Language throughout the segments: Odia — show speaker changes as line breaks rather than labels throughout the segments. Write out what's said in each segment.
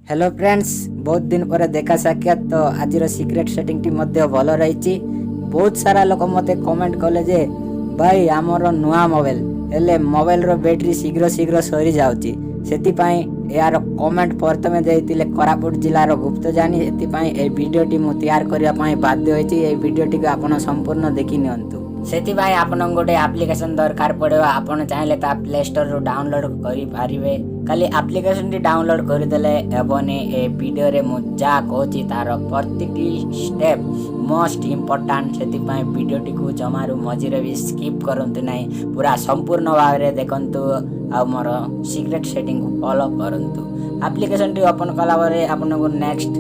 ହ୍ୟାଲୋ ଫ୍ରେଣ୍ଡସ୍, ବହୁତ ଦିନ ପରେ ଦେଖା ସାକ୍ଷାତ। ତ ଆଜିର ସିକ୍ରେଟ୍ ସେଟିଂଟି ମଧ୍ୟ ଭଲ ରହିଛି। ବହୁତ ସାରା ଲୋକ ମୋତେ କମେଣ୍ଟ କଲେ ଯେ ଭାଇ, ଆମର ନୂଆ ମୋବାଇଲ ହେଲେ ମୋବାଇଲର ବ୍ୟାଟେରୀ ଶୀଘ୍ର ଶୀଘ୍ର ସରିଯାଉଛି। ସେଥିପାଇଁ ଏହାର କମେଣ୍ଟ ପ୍ରଥମେ ଦେଇଥିଲେ କୋରାପୁଟ ଜିଲ୍ଲାର ଗୁପ୍ତଜାନୀ। ଏଥିପାଇଁ ଏହି ଭିଡ଼ିଓଟି ମୁଁ ତିଆରି କରିବା ପାଇଁ ବାଧ୍ୟ ହୋଇଛି। ଏହି ଭିଡ଼ିଓଟିକୁ ଆପଣ ସମ୍ପୂର୍ଣ୍ଣ ଦେଖି ନିଅନ୍ତୁ। ସେଥିପାଇଁ ଆପଣଙ୍କୁ ଗୋଟେ ଆପ୍ଲିକେସନ୍ ଦରକାର ପଡ଼ିବ। ଆପଣ ଚାହିଁଲେ ତା ପ୍ଲେ ଷ୍ଟୋରରୁ ଡାଉନଲୋଡ଼ କରିପାରିବେ। ଖାଲି ଆପ୍ଲିକେସନଟି ଡାଉନଲୋଡ଼ କରିଦେଲେ ହେବନି। ଏ ଭିଡ଼ିଓରେ ମୁଁ ଯାହା କହୁଛି, ତାର ପ୍ରତିଟି ଷ୍ଟେପ୍ ମୋଷ୍ଟ ଇମ୍ପୋର୍ଟାଣ୍ଟ। ସେଥିପାଇଁ ଭିଡ଼ିଓଟିକୁ ଜମାରୁ ମଝିରେ ବି ସ୍କିପ୍ କରନ୍ତୁ ନାହିଁ। ପୁରା ସମ୍ପୂର୍ଣ୍ଣ ଭାବରେ ଦେଖନ୍ତୁ ଆଉ ମୋର ସିକ୍ରେଟ୍ ସେଟିଂକୁ ଫଲୋ କରନ୍ତୁ। ଆପ୍ଲିକେସନଟି ଓପନ୍ କଲା ପରେ ଆପଣଙ୍କୁ ନେକ୍ସଟ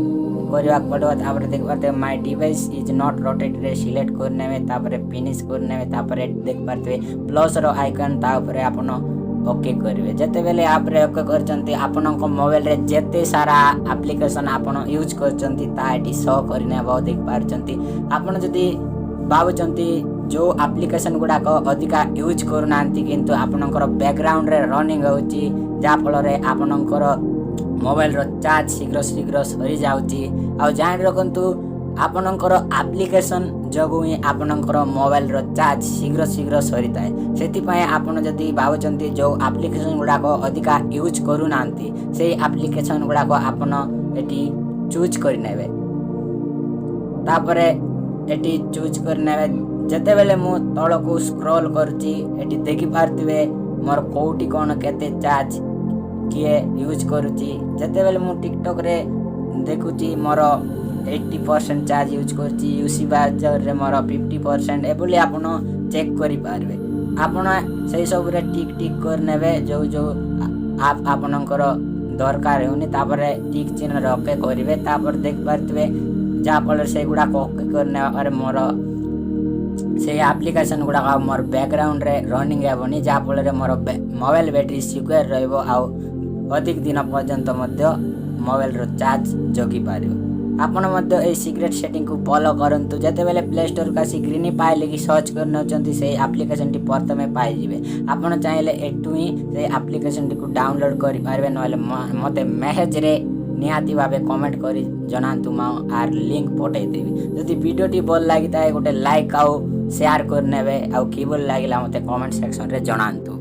କରିବାକୁ ପଡ଼ିବ। ତାପରେ ଦେଖିପାରୁଥିବେ, "My device is not ରୋଟେଟରେ select କରିନେବେ। ତାପରେ ଫିନିଶ୍ କରିନେବେ। ତାପରେ ଦେଖିପାରୁଥିବେ ପ୍ଲସ୍ର ଆଇକନ୍, ତା ଉପରେ ଆପଣ ଓକେ କରିବେ। ଯେତେବେଳେ ଆପ୍ରେ ଓକେ କରିଛନ୍ତି, ଆପଣଙ୍କ ମୋବାଇଲରେ ଯେତେ ସାରା ଆପ୍ଲିକେସନ୍ ଆପଣ ୟୁଜ୍ କରୁଛନ୍ତି, ତା ଏଠି ଶୋ କରିନେବ। ଦେଖିପାରୁଛନ୍ତି, ଆପଣ ଯଦି ଭାବୁଛନ୍ତି ଯେଉଁ ଆପ୍ଲିକେସନ୍ ଗୁଡ଼ାକ ଅଧିକା ୟୁଜ୍ କରୁନାହାନ୍ତି, କିନ୍ତୁ ଆପଣଙ୍କର ବ୍ୟାକଗ୍ରାଉଣ୍ଡରେ ରନିଂ ହେଉଛି, ଯାହାଫଳରେ ଆପଣଙ୍କର ମୋବାଇଲର ଚାର୍ଜ ଶୀଘ୍ର ଶୀଘ୍ର ସରିଯାଉଛି। ଆଉ ଜାଣି ରଖନ୍ତୁ, ଆପଣଙ୍କର ଆପ୍ଲିକେସନ୍ ଯୋଗୁଁ ହିଁ ଆପଣଙ୍କର ମୋବାଇଲର ଚାର୍ଜ ଶୀଘ୍ର ଶୀଘ୍ର ସରିଥାଏ। ସେଥିପାଇଁ ଆପଣ ଯଦି ଭାବୁଛନ୍ତି ଯେଉଁ ଆପ୍ଲିକେସନ୍ ଗୁଡ଼ାକ ଅଧିକା ୟୁଜ୍ କରୁନାହାନ୍ତି, ସେଇ ଆପ୍ଲିକେସନ୍ ଗୁଡ଼ାକ ଆପଣ ଏଠି ଚୁଜ୍ କରିନେବେ। ତାପରେ ଏଠି ଚୁଜ୍ କରିନେବେ। ଯେତେବେଳେ ମୁଁ ତଳକୁ ସ୍କ୍ରୋଲ୍ କରୁଛି, ଏଠି ଦେଖିପାରୁଥିବେ ମୋର କେଉଁଠି କ'ଣ କେତେ ଚାର୍ଜ କିଏ ୟୁଜ୍ କରୁଛି। ଯେତେବେଳେ ମୁଁ ଟିକଟକ୍ରେ ଦେଖୁଛି, ମୋର 80% ଚାର୍ଜ ୟୁଜ୍ କରୁଛି। ୟୁସି ବାଜାରରେ ମୋର 50%। ଏଭଳି ଆପଣ ଚେକ୍ କରିପାରିବେ। ଆପଣ ସେଇ ସବୁରେ ଟିକ୍ ଟିକ୍ କରିନେବେ, ଯେଉଁ ଯେଉଁ ଆପ୍ ଆପଣଙ୍କର ଦରକାର ହେଉନି। ତାପରେ ଟିକ୍ ଚିହ୍ନରେ ଓକେ କରିବେ। ତାପରେ ଦେଖିପାରୁଥିବେ, ଯାହାଫଳରେ ସେଗୁଡ଼ାକ ଓକେ କରିନେବା ପରେ ମୋର ସେଇ ଆପ୍ଲିକେସନ୍ ଗୁଡ଼ାକ ଆଉ ମୋର ବ୍ୟାକଗ୍ରାଉଣ୍ଡରେ ରନିଂ ହେବନି, ଯାହାଫଳରେ ମୋର ମୋବାଇଲ ବ୍ୟାଟେରୀ ସିକ୍ୟୁର ରହିବ ଆଉ ଅଧିକ ଦିନ ପର୍ଯ୍ୟନ୍ତ ମଧ୍ୟ ମୋବାଇଲର ଚାର୍ଜ ଜଗିପାରିବ। ଆପଣ ମଧ୍ୟ ଏଇ ସିକ୍ରେଟ୍ ସେଟିଂକୁ ଫଲୋ କରନ୍ତୁ। ଯେତେବେଳେ ପ୍ଲେ ଷ୍ଟୋରକୁ ଆସି ଗ୍ରୀନ୍ ପାଇ ଲେଖି ସର୍ଚ୍ଚ କରି ନେଉଛନ୍ତି, ସେଇ ଆପ୍ଲିକେସନଟି ପ୍ରଥମେ ପାଇଯିବେ। ଆପଣ ଚାହିଁଲେ ଏଠୁ ହିଁ ସେଇ ଆପ୍ଲିକେସନଟିକୁ ଡାଉନଲୋଡ଼ କରିପାରିବେ। ନହେଲେ ମୋତେ ମେସେଜରେ ନିହାତି ଭାବେ କମେଣ୍ଟ କରି ଜଣାନ୍ତୁ, ମୁଁ ଆର ଲିଙ୍କ ପଠାଇଦେବି। ଯଦି ଭିଡ଼ିଓଟି ଭଲ ଲାଗିଥାଏ, ଗୋଟେ ଲାଇକ୍ ଆଉ ସେୟାର କରିନେବେ। ଆଉ କିଭଳି ଲାଗିଲା, ମୋତେ କମେଣ୍ଟ ସେକ୍ସନରେ ଜଣାନ୍ତୁ।